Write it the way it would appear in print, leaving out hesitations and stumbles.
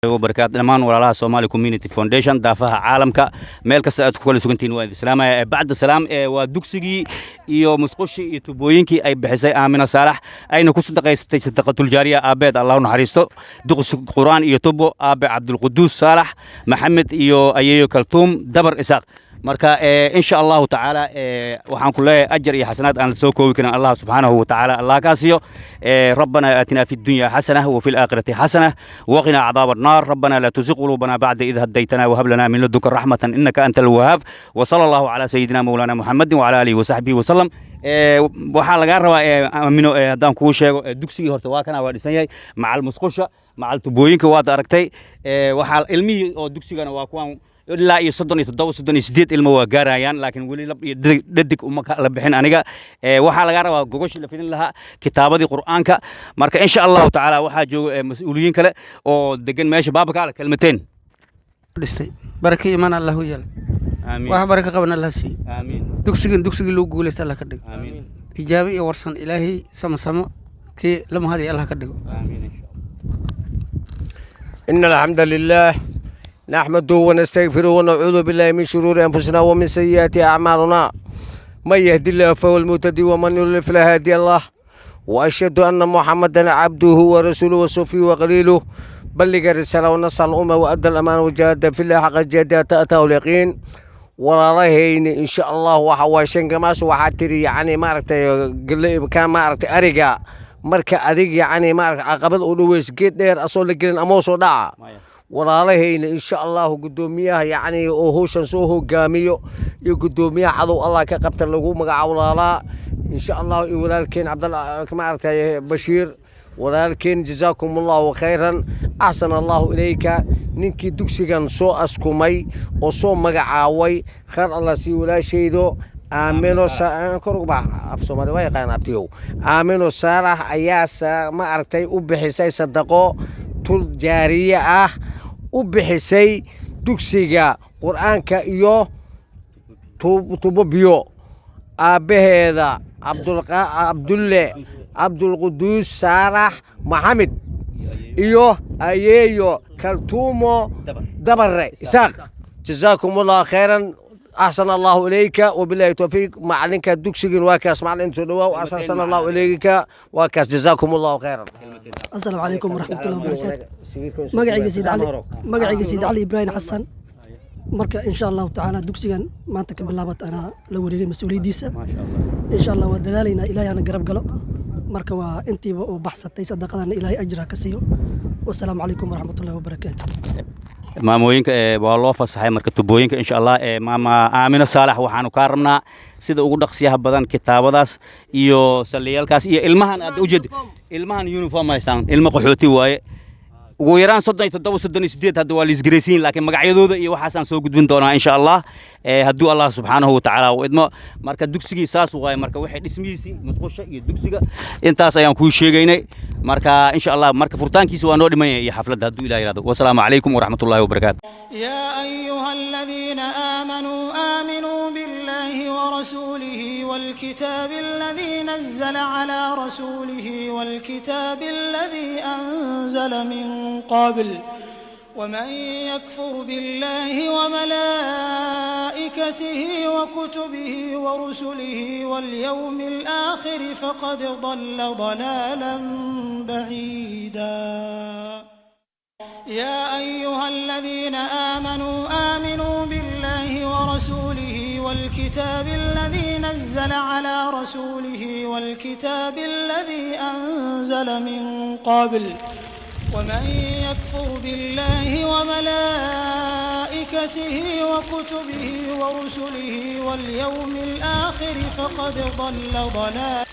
Wabarakaatu dhammaan walaalaha Somali Community Foundation daafaha caalamka meel kasta aad ku kala sugantihiin, waan idin salaamaya. Bacda salaam, waa dugsigii iyo musqushii iyo tubooyinkii ay bixisay Aamina Saalax, ayna ku sadaqaysatay sadaqatul jaariya. Aabeed Allah u naxariisto, duqsi quraan iyo tubo, aabe Cabdulquduus Saalax Maxamed iyo ayeeyo Kaltuum Dabar Isaaq. Marka insha Allahu tacaala waxaan ku leeyahay ajar iyo xasanaad aan la soo koobi karin Allah subxaanahu wa tacaala Allah kaa siiyo. ربنا آتنا في الدنيا حسنة وفي الآخرة حسنة وقنا عذاب النار. ربنا لا تزغ قلوبنا بعد إذ هديتنا وهب لنا من لدنك رحمة إنك أنت الوهاب. وصلى الله على سيدنا مولانا محمد وعلى آله وصحبه وسلم. Waxaa lagaa rabaa, Aamino, haddaan kuu sheego, dugsigii horta waa kana, waa dhisan yahay, macal musqusha, macal tubooyinka, waad aragtay. Waxaa ilmihii oo dugsigana waa kuwan, ilaa iyo 37, 38 ilmo waa gaarayaan, laakiin weli lab iyo dhadig uma kala bixin aniga. Waxaa lagaa rabaa gogoshii la fidin lahaa, kitaabadii Qur'aanka. Marka insha Allahu tacaala waxaa jooga mas-uuliyiin kale oo degan meesha. Baabakaala kelmateen. Dhistay baraka imaan Allah u yeela. Aamiin. Wax baraka qaban Allah siiyo. Aamiin. Dugsigan dugsigii lagu guulaysta Allah ka dhigo. Aamiin. Ijaabe iyo warsan Ilaahay samo kii la mahadiya Allah ka dhigo. Aamiin. إن الحمد لله نحمده ونستغفره ونعوذ بالله من شرور أنفسنا ومن سيئات أعمالنا. من يهد الله فهو المهتدي ومن يضلل فلا هادي له. وأشهد أن محمدا عبده ورسوله وصفيه وخليله، بلغ الرسالة ونصح الأمة وأدى الأمانة وجاهد في الله حق الجهاد حتى أتاه اليقين. Walaalahayni, insha Allah waxa waa shangamaas. Waxaa tiri, yacni maaragtay, kaa maaragtay ariga marka adig, yacni maaragtay, caqabad u dhoweys geed dheer asoo la gelin ama soo dhaca. Walaalahayna, insha Allahu, guddoomiyaha, yacni, oo howshan soo hogaamiyo iyo guddoomiyaha cadow Allah ka qabta lagu magacaabo walaalaa, insha Allahu, iyo walaalkeen Cabdalla, maaragtay, Bashiir walaalkeen, jazaakum Allahu khayran, axsan Allahu ilayka. Ninkii dugsigan soo askumay oo soo magacaaway, khayr Allah sii. Walaashaydo Aamino, kor ugu bax, af Soomaali waa yaqaan abtiyow. Aamino Saalax ayaa, ma aragtay, u bixisay sadaqo tul jaariye ah, u bixisay dugsiga Qur'aanka iyo tubo biyo. Aabbaheeda Cabdulle Cabdulquduus Saalax Maxamed iyo ayeeyo Kaltuumo Dabare Isaaq, jazaakum Allahu khayran, axsan Allahu ilayka, wabilahi towfiiq. Macalinka dugsigin waa kaas. Macalin, soo dhawaaw. Axsan Allahu ilayka, waa kaas. Jazaakum Allahu khayran. Asalaamu calaykum waraxmatullahi wabarakaatu. Magacayga Sayid Cali, magacayga Sayid Cali Ibraahim Xasan. Marka insha Allahu tacaala dugsigan maanta ka bilaabat anaa la wareegay mas-uuliyaddiisa. Insha Allah waa dadaalaynaa, Ilaahay ana garab galo. Marka waa intiiba uu baxsatay sadaqadana, Ilaahay ajra ka siiyo. Wasalaamu calaykum waraxmatullahi wabarakaatu. Maamooyinka waa loo fasaxay. Marka tubooyinka, insha Allah, maama Aamino Saalax, waxaanu kaa rabnaa sida ugu dhaqsiyaha badan kitaabadaas iyo salliyaalkaas iyo ilmahan aad ujeed. Ilmahan uniform haystaan, ilmo qaxooti waaye, ugu yaraan 37, 38 hadda waa liisgaraysiin, laakiin magacyadooda iyo waxaasaan soo gudbin doonaa insha Allah, hadduu Allah subxaanahu watacaala u idmo. Marka dugsigii saas waaye. Marka waxay dhismihiisii, musqusha iyo dugsiga, intaas ayaan kuu sheegaynay. Marka insha Allah, marka furitaankiisa waa noo dhiman yahay iyo xafladda, hadduu Ilah yihahdo. Wasalaamu calaykum waraxmatullahi wabarakaatu. يا أيها الذين آمنوا آمنوا بالله ورسوله والكتاب الذي نزل على رسوله والكتاب الذي أنزل من قبل. ومن يكفر بالله وملائكته وكتبه ورسله واليوم الآخر فقد ضل ضلالا بعيدا. يا أيها الذين آمنوا آمنوا بالله ورسوله والكتاب الذي نزل على رسوله والكتاب الذي أنزل من قبل. ومن يكفر بالله وملائكته وكتبه ورسله واليوم الآخر فقد ضل ضلالا.